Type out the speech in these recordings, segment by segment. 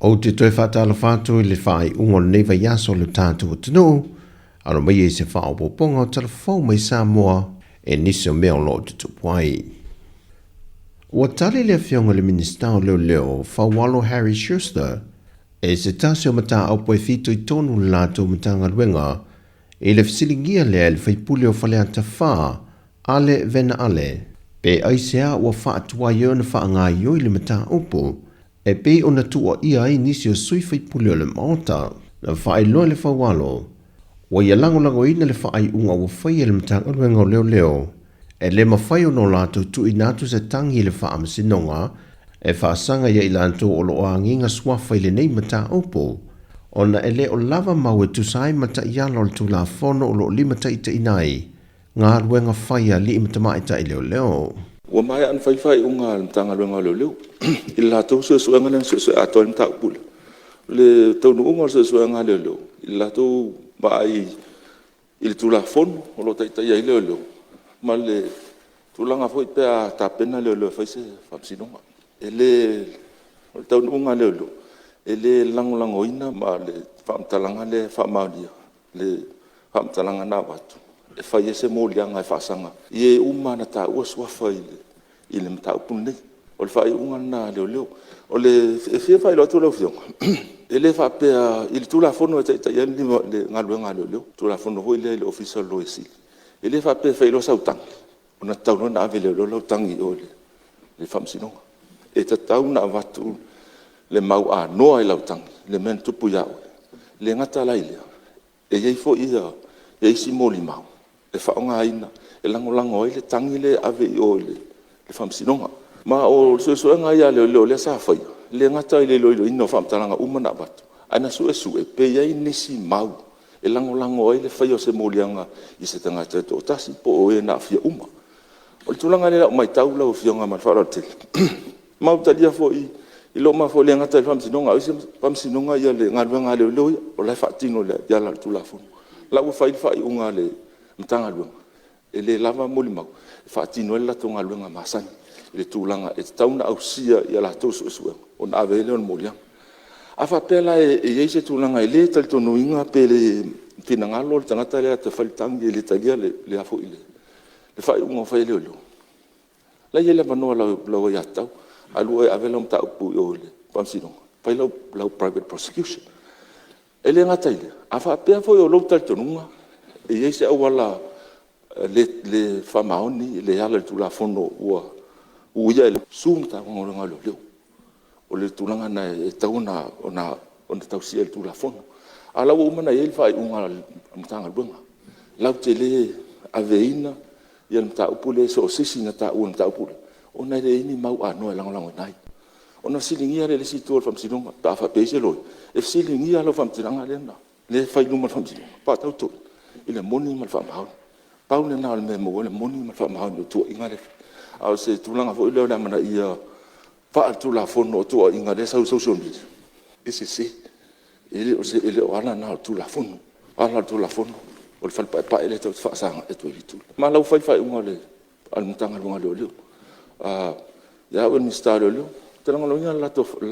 Ou te toe faatalofa atu i le faaiuga o lenei vaiaso o le tatou atunuu, alo mai ai se faaopoopoga o tala fou mai Samoa e nisi o mea o lo o tutupu ai. Ua tali le Afioga i le Minisita o Leoleo, Faualo Harry Schuster, e se tasi o mataupu e fitoitonu le latou Matagaluega i le fesiligia lea e le faipule o Faleata 4, Ale Vena Ale, pe aisea ua faatuai ai ona faagaoioi le mataupu e pei ona tuuaia ai nisi o sui faipule o le Maota. Na faailoa e le Faualo, ua ia lagolagoina le faaiuga ua faia e le Matagaluega o Leoleo, e le mafai ona o latou tuuina atu se tagi i le Faamasinoga e faasaga ia i latou o lo o agiga suafa i lenei mataupu, ona e le o lava mau e tusa ai ma taiala o le Tulafono o lo o limataitaiina ai galuega fai a alii ma tamaitai leoleo. Ua maea ona fai le faaiuga a le Matagaluega o Leoleo i le latou suesuega lea na suesue atoa ai le mataupu lea. O le taunuuga o le suesuega a leoleo i le latou vaai i le Tulafono o lo o taitaia ai leoleo ma le tulaga foi pe a tapena leoleo e fai se faamasinoga. E le... O le taunuuga a leoleo, e le lagolagoina ma le faamatalaga lea e faamaonia le faamatalaga na avatu e fai ai se moliaga e faasaga i e uma lava na taua suafa i le mataupu lenei. O le faaiuga lena a leoleo. E fia faailoa atu lau Afioga, e le faapea i le Tulafono e taitai ai le galuega a leoleo, le Tulafono foi lea i le Ofisa o le Loia Sili, e le faapea e fai loa sau tagi ona tatau loa lea ona ave e leoleo lau tagi i o i le Faamasinoga. E tatau ona avatu le mau anoa i lau tagi i le mea na tupu ia oe. E le gata la i lea, e i ai foi isi molimau e faaaogaina e lagolago ai le tagi lea e ave i o i le Faamasinoga. Ma o suesuega lava ia a leoleo lea sa faia, e le gata i le iloiloina o faamatalaga uma na avatu, ae na suesue pe i ai nisi mau e lagolago ai le faia o se moliaga i se tagata e toatasi po o e na aafia uma. O le tulaga lea i lau maitau lau Afioga ma le faaaloalo tele, ma ua talia foi e le gata i le Faamasinoga a o isi faamasinoga le galuega a leoleo ia, o la e faatino e ala i le Tulafono. O la ua fai le faaiuga a le Matagaluega, e le lava molimau e faatino ai le latou galuega masani i le tulaga e tatau ona ausia i a latou suesuega ona ave ai lea o le moliaga. A faapea la e i ai se tulaga e le talitonuina pe le finagalo le tagata lea e alu atu e fai le tagi e le talia le faaiuga ua fai e leoleo, o la e i ai le avanoa o lau aiatatau, alu oe e ave lau mataupu i o i le Faamasinoga, fai lau private prosecution. E le gata i lea, a faapea foi o lou talitonuga e i ai se auala le faamaoni, le ala i le Tulafono ua uia e le Susu le Matagaluega a Leoleo. O le tulaga lena e tatau ona tausia e le Tulafono. A o la ua uma ona i ai le faaiuga a le Matagaluega, latou te le aveina le mataupu lea i so o se isi na taua i le mataupu lea, ona e leai ni mau anoa e lagolagoina ai. Ona fesiligia lea e le isi itu o le Faamasinoga pe a faapea e i ai se loia, e fesiligia lau faamatalaga lea e fai i luma o le Faamasinoga, e faatatau i le moni ma le faamaoni. Pau lena o le mea e maua ai le moni ma le faamaoni o tuuaiga lea e fai. A o se tulaga foi lea o le amanaia faaletulafono o tuuaiga lea e sau i le social media, e sese. E le o ala na o le Tulafono. O ala o le Tulafono o le Fale Paepae lea tatou te faasagai atu ai i le itu lea. Ma o la ua fai le faaiuga a le Matagaluega o Leoleo. Ia au ia o le Minisita o Leoleo, ou te lagolagoina le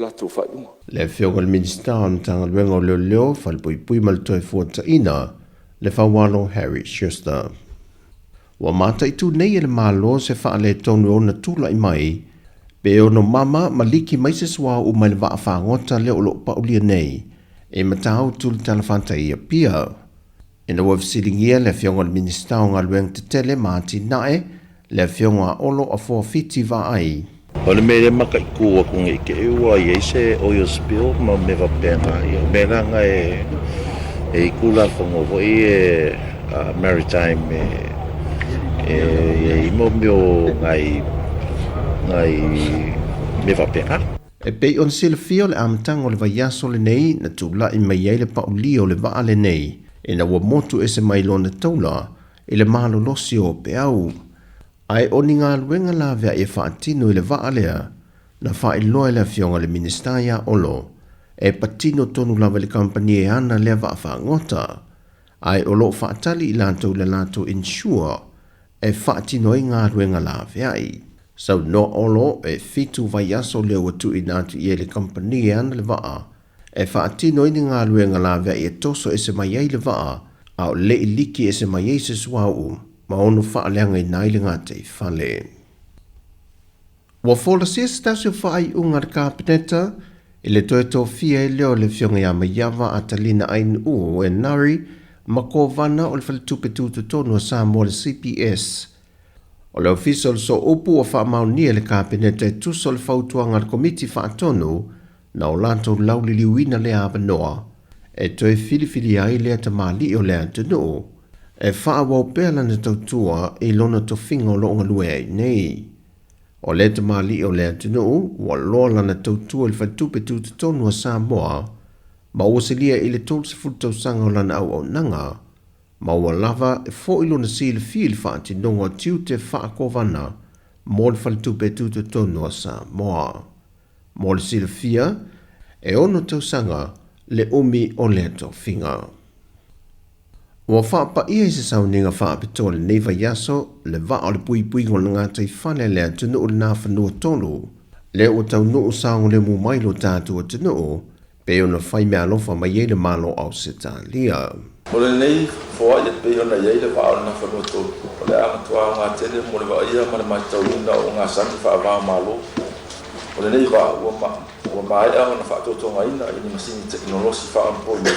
latou faaiuga. Le Afioga i le Minisita o le Matagaluega o Leoleo, Falepuipui ma le Toefuataiga, le Faualo Harry Schuster. Ua mataitu nei e le Malo se faaletonu e ona tulai mai pe ono mama ma liki mai se suauu mai le vaa fagota lea o lo o paulia nei e Matautu le talafatai i Apia. Ina ua fesiligia le Afioga i le Minisita o Galuega Tetele ma Atinae, le Afioga a Olo Afoa Fiti Vaai. O le mea lea e mataitu atu nei te i ua i ai se oil spill ma mea faapena, ia o mea la na e i ai Tulafono foi ia maritime e i ai mo mea o nai mea faapena. E pei ona silafia o le amataga o le vaiaso lenei na tulai mai ai le paulia o le vaa lenei ina ua motu ese mai lona taula i le malolosi o peau. Ae o ni galuega laveai e faatino i le vaa lea na faailoa e le Afioga i le Minisita ia Olo e patino tonu lava i le kamupani e ana lea vaa fagota, ae o lo o faatali i latou i le latou insure e faatino ai galuega laveai. Saunoa Olo e fitu vaiaso lea ua tuuina atu i ai le kamupani e ana le vaa. e faatino ai ni galuega laveai e toso ese mai ai le vaa a o le i liki ese mai ai se suauu ma ono faaleagaina ai le gataifale. Ua folasia se tasi o faaiuga a le Kapeneta i le toe tofia ai lea o le Afioga ia Maiava Atalina Ainuu Enari ma Kovana o le Faletupe Tutotonu a Samoa le CBS. O le Ofisa o le Sooupu ua faamaonia e le Kapeneta e tusa o le fautuaga a le Komiti Faatonu na o latou lauliliuina lea avanoa e toe filifilia ai lea tamalii o le atunuu e faaauau pea lana tautua i lona tofiga o lo o galue ai nei. O lea tamalii o le atunuu ua loa lana tautua i le Faletupe Tutotonu a Samoa ma ua silia i le 30 tausaga o lana auaunaga ma ua lava foi lona silafia i le faatinoga o tiute faakovana mo le Faletupe Tutotonu a Samoa. Mo le silafia, e ono tausaga le umi o lea tofiga. Ua faapaia i se sauniga faapitoa i lenei vaiaso le vaa o le puipuiga o le gataifale a le atunuu i le Nafanua 3, lea ua taunuu saogalemu mai lo tatou atunuu pei ona fai meaalofa mai ai le Malo o Ausetalia. O lenei foai e pei ona i ai le vaa o le Nafanua 3, o le a matua aoga tele mo le vaaia ma le matauina o ogasami faava-o-Malo. O lenei vaa ua maea ona faatotogaina i ni masini tekonolosi faaonaponei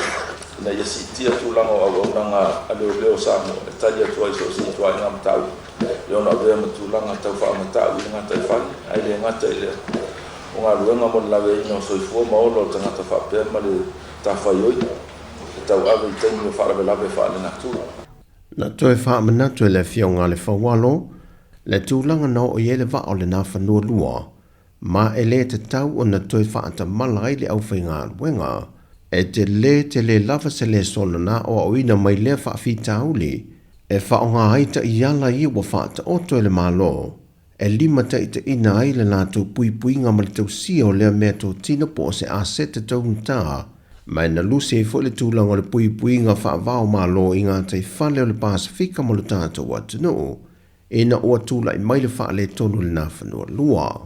ina ia siitia tulaga o auaunaga a leoleo o Samoa e tali atu ai i so o se ituaiga mataupu e ono avea ma tulaga tau faamatau i le gataifale, ae le gata i lea, o galuega mo le laveaiina o soifua ma ola o tagata faapea ma le tafaioi e tauave i taimi o faalavelave faalenatura. Na toe faamanatu e le Afioga a le Faualo le tulaga na oo i ai le vaa o le Nafanua 2, ma e le tatau ona toe faatamala ai le aufaigaluega. E tele tele lava se lesona na aoaoina mai lea faafitauli e faaaoga ai taiala ia ua faataoto e le Malo e limataitaiina ai le latou puipuiga ma le tausia o lea meatotino po o se aseta taugata, ma e nalusi ai foi le tulaga o le puipuiga faava-o-Malo i gataifale o le Pasefika mo le tatou atunuu ina ua tulai mai le faaletonu i le Nafanua 2.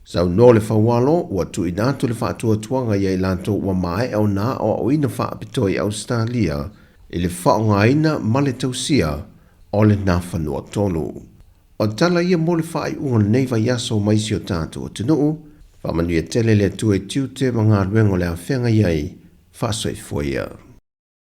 Saunoa le Faualo, ua tuuina atu le faatuatuaga ia i latou ua maea ona aoaoina faapitoa i Ausetalia i le faaaogaina ma le tausia o le Nafanua 3. O tala ia mo le faaiuga o lenei vaiaso mai si o tatou atunuu. Faamanuia tele le Atua i tiute ma galuega o le a feagai ai. Faasoifua ia.